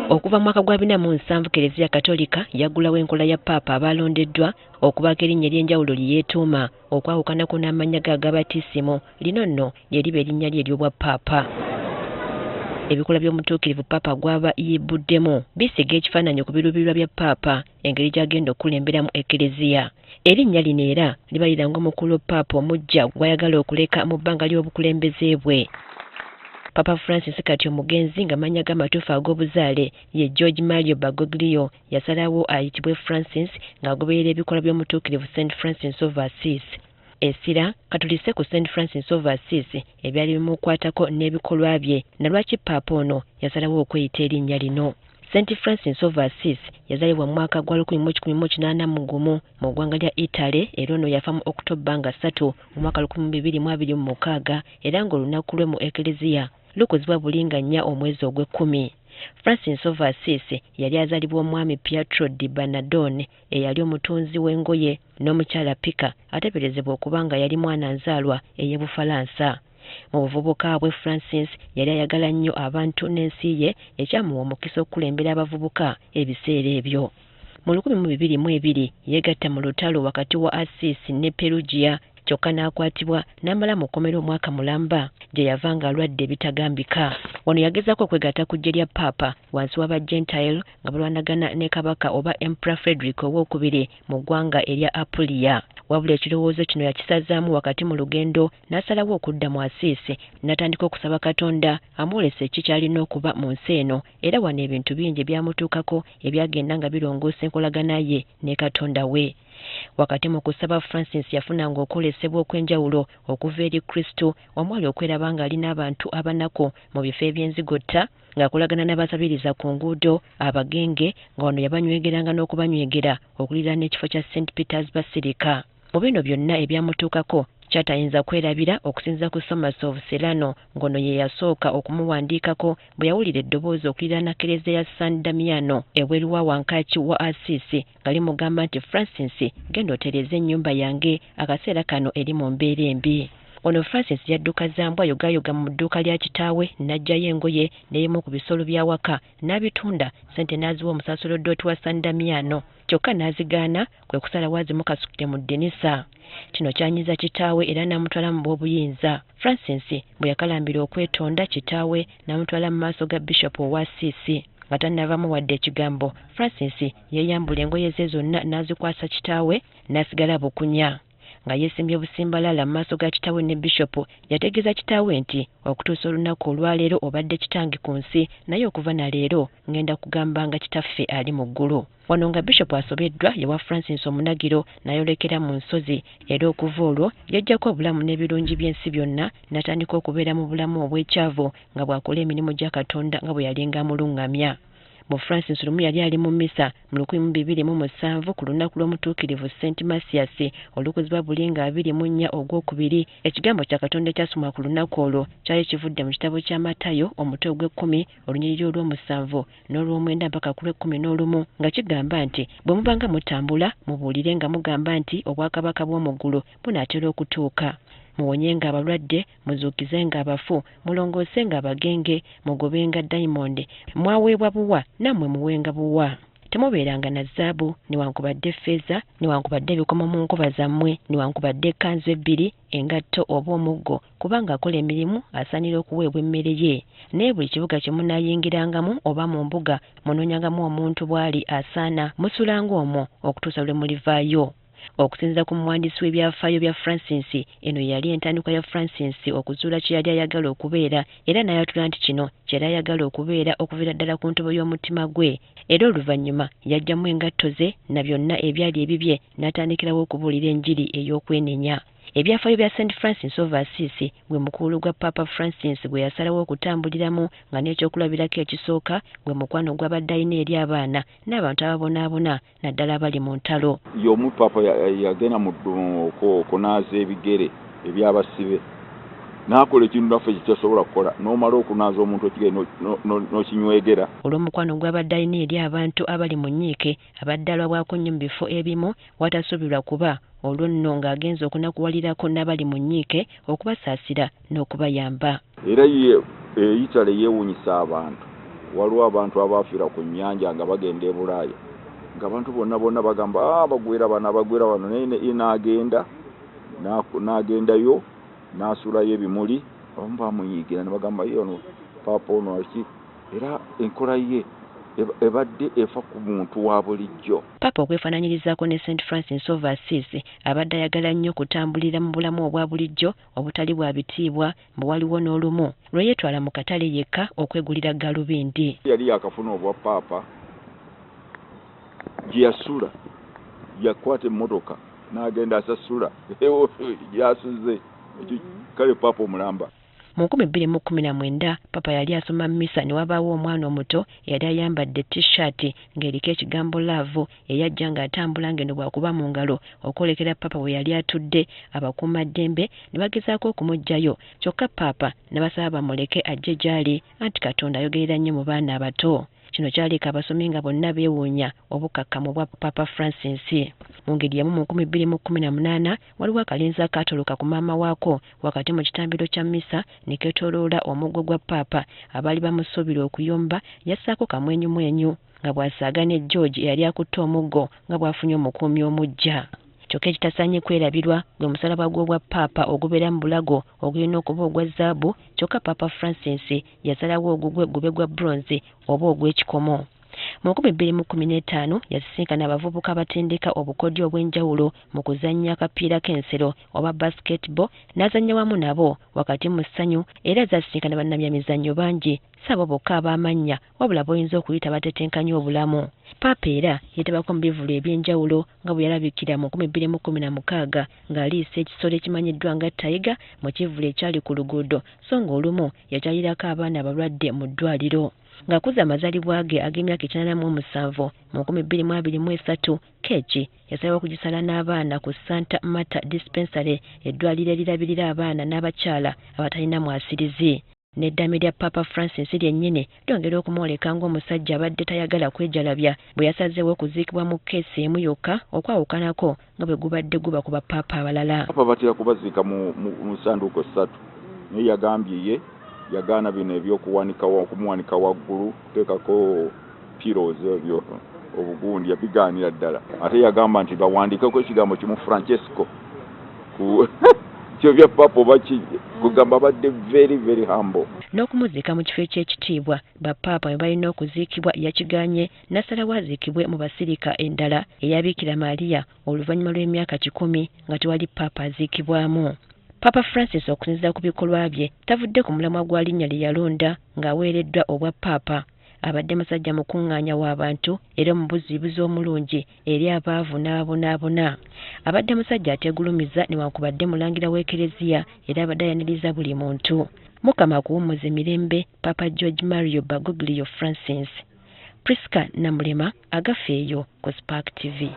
Okuva mu mwaka gwa 47 Kereziya Katolika yaggulawo enkola ya Paapa abaalondeddwa okubaako erinnya ery'enjawulo lye yeetuuma okwawukanako n'amannya ge aga Batiisimu. Lino nno lye liba erinnya lye ery'Obwapaapa. Ebikolwa by'Omutuukirivu Paapa gw'aba yebbuddemu bisiiga ekifaananyi ku biruubirirwa bya Paapa engeri gy'agenda okukulemberamu Ekereziya. Erinnya lino era liba liranga omukululo Paapa omuggya gw'ayagala okuleka mu bbanga ly'obukulembeze bwe. Papa Francis kati omugenzi ng'amannya ge amatuufu ag'obuzaale ye George Mario Bergoglio yasalawo ayitibwe Francis ng'agoberera ebikolwa by'Omutuukirivu Saint Francis of Assisi. Essira katulisse ku Saint Francis of Assisi ebyali bimukwatako n'ebikolwa bye na lwaki Paapa ono yasalawo okweyita erinnya lino. Saint Francis of Assisi yazaalibwa mu mwaka gwa 1181 mu ggwanga lya Italy era ono yafa mu October nga 3 mu mwaka 2026 era ng'olunaku lwe mu Eklezia lukuzibwa buli nga 4 omwezi ogw'ekkumi. Francis of Assisi yali azaalibwa omwami Pietro di Bernardone eyali omutunzi w'engoye n'omukyala Pica ateeberezebwa okuba nga yali mwana nzaalwa ey'e Bufalansa. Mu buvubuka bwe Francis yali ayagala nnyo abantu n'ensi ye ekyamuwa omukisa okukulembera abavubuka ebiseera ebyo. Mu 1022 yeegatta mu lutalo wakati wa Assisi ne Perugia kyokka n'akwatibwa n'amala mu kkomera omwaka mulamba gye yava ng'alwadde ebitagambika. Wano yagezaako okwegatta ku ggye lya Paapa wansi w'aba Gentile nga balwanagana ne Kabaka oba Emperor Frederick owookubiri mu ggwanga erya Apulia. Wabula ekirowoozo kino yakisazaamu wakati mu lugendo n'asalawo okudda mu Assisi n'atandika okusaba Katonda amwolese ki ky'alina okuba mu nsi eno era wano ebintu bingi ebyamutuukako ebyagenda nga birongoosa enkolagana ye ne Katonda we. Wakati mu kusaba Francis yafunanga okwolesebwa okw'enjawulo okuva eri Kristo omwali okweraba ng'ali n'abantu abanaku mu bifo eby'enzigotta ng'akolagana n'abasabiriza ku nguudo abagenge nga wano yabanywegeranga n'okubanywegera okuliraana ekifo kya St Peter's Basilica. Mu bino byonna ebyamutuukako ky'atayinza kwerabira okusinziira ku Thomas of Celano ng'ono ye yasooka okumuwandiikako bwe yawulira eddoboozi okuliraana Kkereziya ya San Damiano ebweru wa wankaaki wa Assisi nga limugamba nti Francis genda otereeze ennyumba yange akaseera kano eri mu mbeera embi. Ono Francis yadduka zambwa yogaayoga mu dduuka lya kitaawe n'aggyayo engoye n'ebimu ku bisolo by'awaka n'abitunda ssente n'aziwa omusaasolodooti wa San Damiano kyokka n'azigaana kwe kusalawo azimukasukire mu ddinisa. Kino kyanyiiza kitaawe era n'amutwala mu b'obuyinza. Francis bwe yakalambira okwetonda kitaawe n'amutwala mu maaso ga Bishop owa Assisi. Nga tannavaamu wadde ekigambo, Francis yeeyambula engoye ze zonna n'azikwasa kitaawe n'asigala bukunya. Nga yeesimbye busimbalala mu maaso ga kitaawe ne Bishop, yategeeza kitaawe nti, Okutuusa olunaku olwaleero obadde kitange ku nsi naye okuva na leero ng'enda kugambanga Kitaffe ali mu ggulu. Wano nga Bishop asobeddwa yawa Francis omunagiro n'ayolekera mu nsozi era okuva olwo yeggyako obulamu n'ebirungi by'ensi byonna n'atandika okubeera mu bulamu obw'ekyavu nga bw'akola emirimu gya Katonda nga bwe yalinga amulung'amya. Mu Francis lumu yali ali mu mmisa mu 2007 ku lunaku lw'Omutuukirivu Saint Mathias olukuzibwa buli nga 24 Ogwokubiri. Ekigambo kya Katonda ekyasomwa ku lunaku olwo kyali kivudde mu kitabo kya Matayo omutwe ogw'ekkumi olunyiriri olw'omusanvu n'olwomwenda mpaka ku lw'ekkumi n'olumu nga kigamba nti, Bwe mubanga mutambula, mubuulire nga mugamba nti obwakabaka bw'omu ggulu bunaatera okutuuka. Muwonyenga abalwadde, muzuukizenga abafu, mulongoosenga abagenge, mugobenga dayimondi. Mwaweebwa buwa, nammwe muwenga buwa. Temubeeranga na zaabu, newankubadde ffeeza, newankubadde ebikomo mu nkoba zammwe, newankubadde ekkanzu ebbiri, engatto oba omuggo, kubanga akola emirimu asaanira okuweebwa emmere ye. Naye buli kibuga kye munaayingirangamu oba mu mbuga, munoonyangamu omuntu bw'ali asaana, musulanga omwo okutuusa lwe mulivaayo. Okusinziira ku muwandiisi w'ebyafaayo bya Francis, eno ye yali entandikwa ya Francis okuzuula kye yali ayagala okubeera era n'ayatula nti kino kye yali ayagala okubeera okuviira ddala ku ntobo y'omutima gwe era oluvannyuma yaggyamu engatto ze na byonna ebyali ebibye n'atandikirawo okubuulira enjiri ey'okwenenya. Ebyafaayo bya Saint Francis of Assisi gwe mukuulu gwa Paapa Francis gwe yasalawo okutambuliramu nga n'ekyokulabirako ekisooka gwe mukwano gw'abadde alina eri abaana n'abantu ababonaabona naddala abali mu ntalo. Y'omu Paapa yagenda mu okunaaza ebigere eby'abasibe n'akola ekintu naffe kye tutasobola kukola n'omala okunaaza omuntu ekigere n'okinywegera. Olw'omukwano gw'abadde alina eri abantu abali mu nnyiike abadde alwabwako nnyo mu bifo ebimu w'atasuubirwa kuba olwo nno ng'agenze okunakuwalirako n'abali mu nnyiike okubasaasira n'okubayamba. Era ye Italy yeewuunyisa abantu Waliwo abantu abaafiira ku nnyanja nga bagenda e Bulaaya, ng'abantu bonna bonna bagamba abagwira bano, abagwira bano, naye n'agenda n'agendayo n'asuulayo ebimuli. Abamu bamunyiigira ne bagamba ye ono paapa ono aki, era enkola ye ebadde efa ku muntu wa bulijjo. Paapa okwefaananyirizaako ne St Francis of Assisi abadde ayagala nnyo okutambulira mu bulamu obwa bulijjo obutali bwa bitiibwa, mbu waliwo n'olumu lwe yeetwala mu katale yekka okwegulira gaalubindi. Yali yakafuna obwa paapa, gye yasula yakwata emmotoka n'agenda asasula gy'asuze, kale paapa omulamba. Mu 2019 Papa yali asoma mmisa ne wabaawo omwana omuto eyali ayambadde t-shirt ng'eriko ekigambo love, eyajja ng'atambula ng'eno bw'akuba mu ngalo okwolekera Papa we yali atudde. Abakuumaddembe ne bagezaako okumuggyayo, kyokka Papa n'abasaba bamuleke ajje gy'ali, anti Katonda ayogerera nnyo mu baana abato. Kino kyaleka abasomi nga bonna beewuunya obukkakkamu bwa Papa Francis. Mu ngeri y'emu mu 2018 waliwo akalenzi akaatoloka ku maama waako wakati mu kitambiro kya mmisa ne keetooloola omuggo gwa Paapa. Abaali bamusuubira okuyomba yassaako kamwenyumwenyu nga bw'asaaga ne George eyali akutte omuggo nga bw'afunye omukuumi omuggya. Kyokka ekitasaanye kwerabirwa gwe musalaba gw'obwa Paapa ogubeera mu bulago ogulina okuba ogwa zaabu, kyokka Paapa Francis yasalawo ogugwe gube gwa bronze oba ogw'ekikomo. Mu 2015 yasisinkana abavubuka abatendeka obukodyo obw'enjawulo mu kuzannya akapiira k'ensero oba basketball, n'azannya wamu nabo wakati mu ssanyu, era zaasisinkana bannabyamizannyo bangi, si abo bokka ab'amannya wabula b'oyinza okuyita batetenkanya obulamu. Paapa era yeetabako mu bivvulu eby'enjawulo nga bwe yalabikira mu 2016 ng'aliisa ekisolo ekimanyiddwa nga tiger mu kivvulu ekyali ku luguudo, so ng'olumu yakyalirako abaana abalwadde mu ddwaliro. Ng'akuza amazaalibwa ge ag'emyaka 87 mu 2023, keeki yasalawo okugisala n'abaana ku Santa Marta Dispensary, eddwaliro erirabirira abaana n'abakyala abatalina mwasirizi. N'eddame lya Papa Francis lyennyini lyongera okumwoleka ng'omusajja abadde tayagala kwejalabya bwe yasazeewo okuziikibwa mu keesi emu yokka, okwawukanako nga bwe gubadde guba ku bapaapa abalala. Papa batera kubaziika mu ssanduuko ssatu, naye yagambye ye yagaana bino ebyokuwanika, okumuwanika waggulu, kuteekako pillows ebyo obugundi, yabigaanira ddala. Ate yagamba nti bawandiikeko ekigambo kimu Francesco ku kyo bya papa oba ki, kugamba abadde very very humble. N'okumuziika mu kifo eky'ekitiibwa bapaapa mwe balina okuziikibwa yakigaanye, n'asalawo aziikibwe mu basirika endala eya Bikira Maria oluvannyuma lw'emyaka 100 nga tewali paapa aziikibwamu. Papa Francis okusinziira ku bikolwa bye tavudde ku mulamwa gwa linnya lye yalonda ng'aweereddwa obwa paapa. Abadde musajja mukuŋŋaanya w'abantu era omubuziibuzi omulungi eri abaavu n'ababonaabona. Abadde musajja ateegulumiza newankubadde mulangira w'Ekereziya, era abadde ayaniriza buli muntu. Mukama akuwummuze mirembe, Papa George Mario Bergoglio Francis. Prisca Namulema, Agafeeyo ku Spark TV.